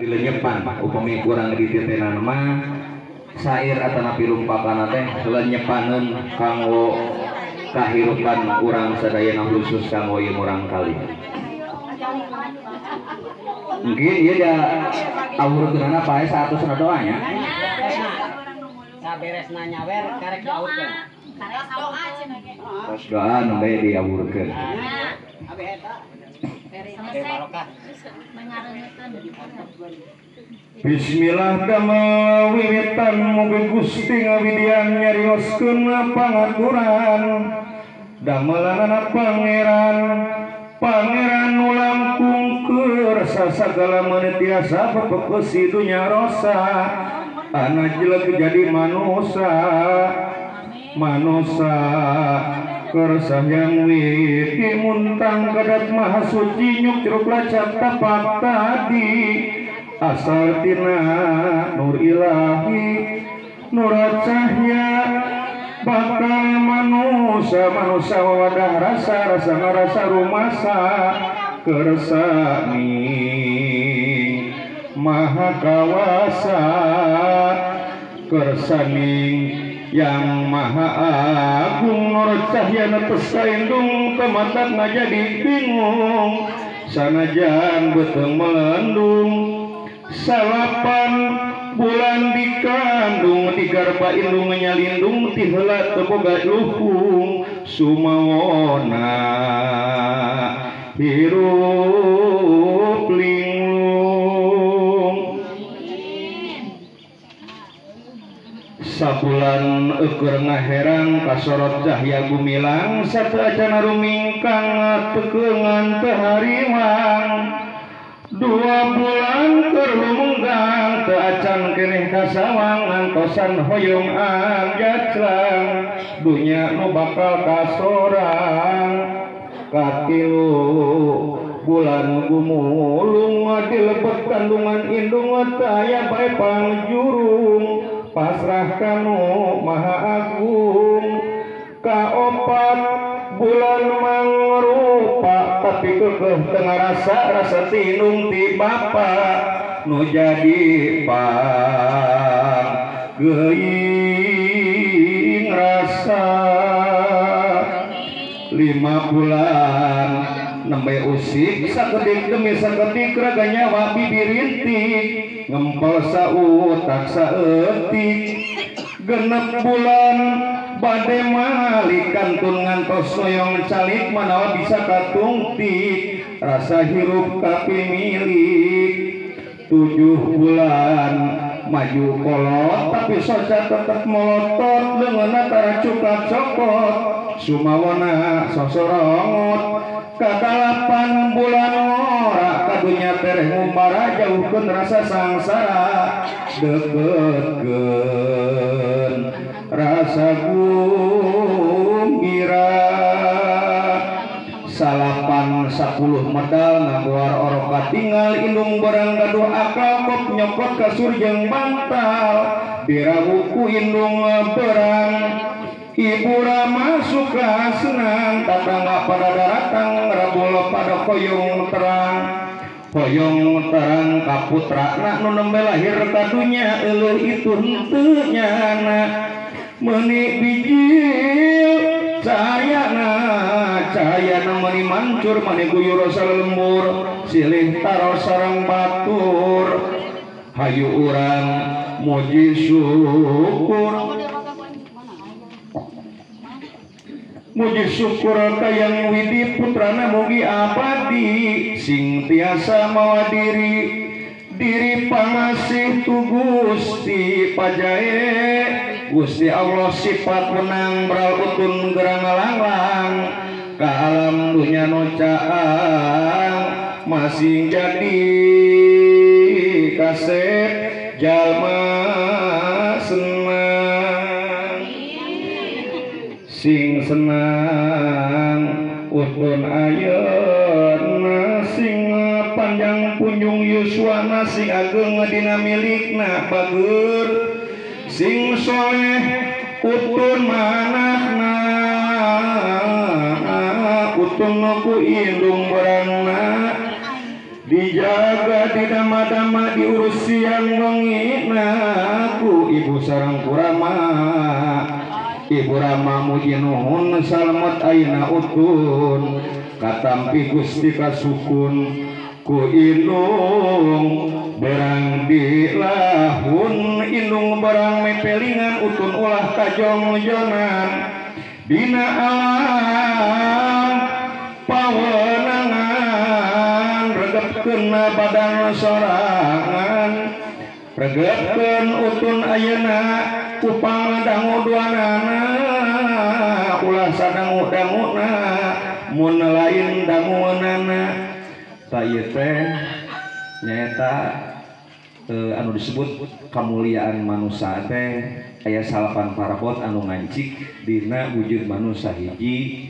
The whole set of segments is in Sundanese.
Dilenyepan upami kurang dititenan mah sair atanapi rumpakana teh lenyepaneun kanggo kahirupan urang sadayana khusus kanggo ieu murang kali. Mungkin ieu da awurkeunana pae 100 doanya. Saberesna nyawer karek diawurkeun. Karek doa cenah ge. Tos doa nembe diawurkeun. Abeh eta. Bismillah damel wiwitan mugi Gusti ngawidian nyarioskeun pangaturan damelanana pangeran pangeran nu langkung keur sagala meuni tiasa pepekeusi dunya rosa ana jelek jadi manusa manusa kersa yang widi muntang kadat maha suci nyuk jeruk lacap tapak tadi asal tina nur ilahi nur cahya bakal manusa manusa wadah rasa rasa ngarasa rumasa kersa ning maha kawasa kersa ning yang maha agung nur cahya netes kaindung tematak ngajadi bingung sanajan beuteung melendung salapan bulan dikandung digarba indung nyalindung ti heula teu boga luhung sumawona hirup linglung. Sabulan eueur ngaherang kasorot cahya gumilang satu acana rumingkang tekeungan teu hariwang dua bulan keur lumunggang teu acan keneh kasawang ngantosan hoyong anjaclang dunya nu bakal kasorang katilu bulan gumulung dilebet kandungan indung teu aya bae pangjurung pasrah kanu maha agung kaopat bulan mangrupa tapi kekeh teu ngarasa rasa tinung ti bapa nu jadi pang geuing rasa 5 bulan nembe usik sakedik demi sakedik raga nyawa bibirintik ngempel sautak saeutik 6 bulan bade malik kantun ngantos soyong calik manawa bisa katungtik rasa hirup kapimilik 7 bulan maju kolot tapi soca tetep melotot leungeunna tara cukap cokot sumawona sosorongot kadalapan bulan ngora kadunya tereh ngumbara jauhkeun rasa sangsara deketkeun rasa gumbira 8 10 medal ngagoar orok katingal indung barang gaduh akal kop nyokot kasur jeung bantal dirawuku indung berang ibu rama suka senang tatangga pada daratang rabul pada hoyong terang kaputrana nu nembe lahir ka dunya euleuh itu henteu nyana meuni bijil cahayana cahayana meuni mancur meuni guyur salembur silih taros sareng batur hayu urang muji syukur muji syukur ka yang widi putrana mugi abadi sing tiasa mawa diri diri pangasih tu Gusti pajae Gusti Allah sifat menang beral utun gerang ngalanglang ka alam dunya nu caang masing jadi kasep jalma senang sing senang utun ayeuna sing panjang punjung yuswana sing ageng dina milikna bager sing soleh utun manahna utun ku indung barangna dijaga didama-dama diurus siang wengi ku ibu sareng kurama ibu rama muji nuhun salamet ayeuna utun katampi Gusti kasukun ku indung berang dilahun indung berang mepelingan utun ulah kajongjonan dina alam pawenangan regepkeun badan sorangan regepkeun utun ayeuna ku pangdangu duanana ulah sadangu-danguna mun lain dangunana ta ieu teh nyaeta anu disebut kamuliaan manusia teh aya salapan parabot anu ngancik dina wujud manusia hiji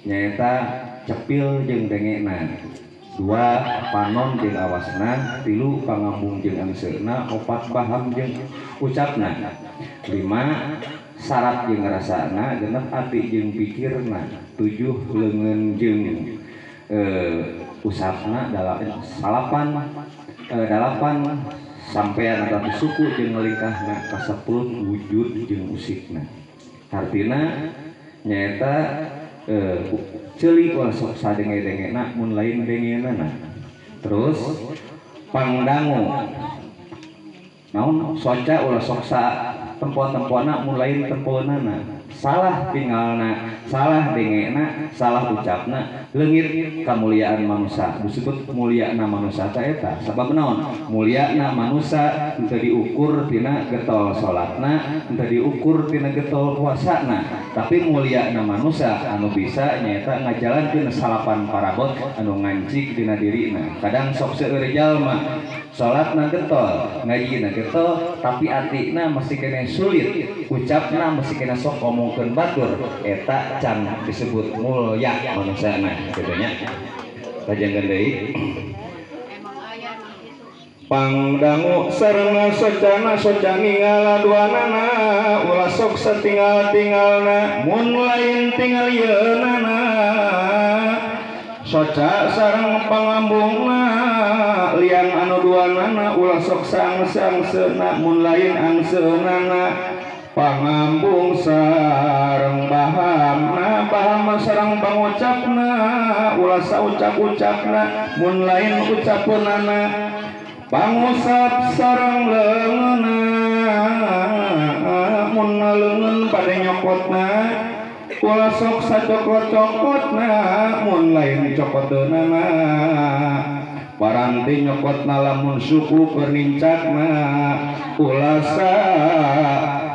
nyaeta cepil jeung dengekna, dua panon jeung awasna, tilu pangambung jeung angseuna, opat paham jeung ucapna, lima sarap jeung rasana, genep ati jeung pikirna, tujuh leungeun jeung usapna, salapan dalapan sampean atau suku jeung lingkahna, kasepuluh wujud jeung usikna. Artina nyaeta ceuli ulah sok sadenge-dengena mun lain dengenana. Terus pangdangu naon soca ulah sok sa tempo-tempona mun lain temponana. Salah tinggalna, salah dengena, salah ucapna, leungit kamuliaan manusia. Disebut muliana manusia teh eta. Sabab naon? Muliana manusia teu diukur tina getol salatna, teu diukur tina getol puasana, tapi muliana manusia anu bisa nyaeta ngajalankeun salapan parabot anu ngancik dina dirina. Kadang sok seueur jalma salatna getol, ngajina getol, tapi atina masih kena sulit, ucapna masih kena sok ngomongkeun batur, eta can disebut mulya manusiana kitu nya. Lajengkeun deui. Pangdangu sareng socana soca ninggal duanana ulah sok satinggal-tinggalna mun lain tinggal yeunana. Soca sareng pangambungna liang anu duanana ulah sok saangseuna mun lain angseunana. Pangambung sareng bahamna bahama sareng pangucapna ulah saucap-ucapna mun lain ucapeunana. Pangusap sareng leungeunna mun leungeun bade nyokotna ulah sok sacokot-cokotna mun lain cokoteunana. Paranti nyokotna lamun suku keur nincakna ulah sa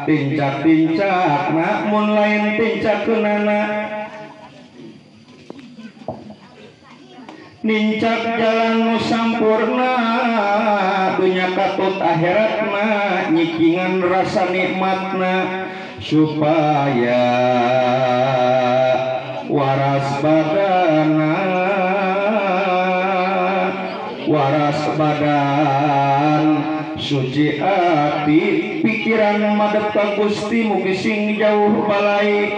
tincak-tincakna mun lain tincakeunana. Nincak jalan nu sampurna dunya katut akhiratna nyikingan rasa nikmatna supaya waras badana waras badan suci hati pikiran madep ka Gusti mugi sing jauh balai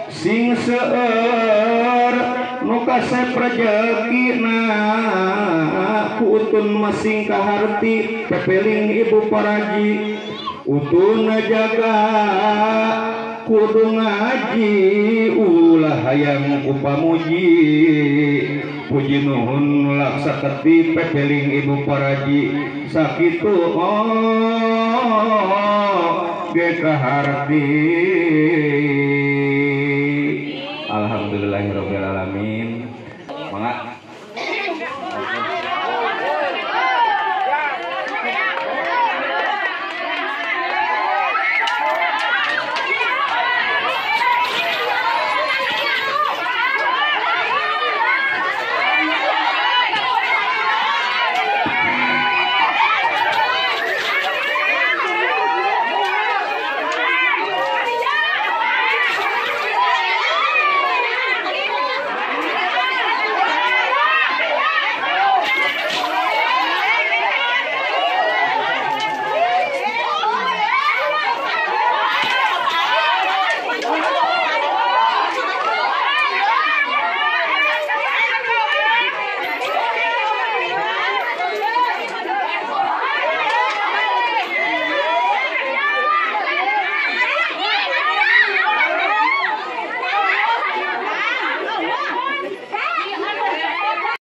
sing seueur nu kasep rejekina ku utun masing kaharti pepeling ibu paraji utun jaga kudu ngaji ulah hayang ku pamuji puji nuhun laksa keti pepeling ibu paraji sakitu oh ge kaharti. Alhamdulillahirabbil alamin. Mangga.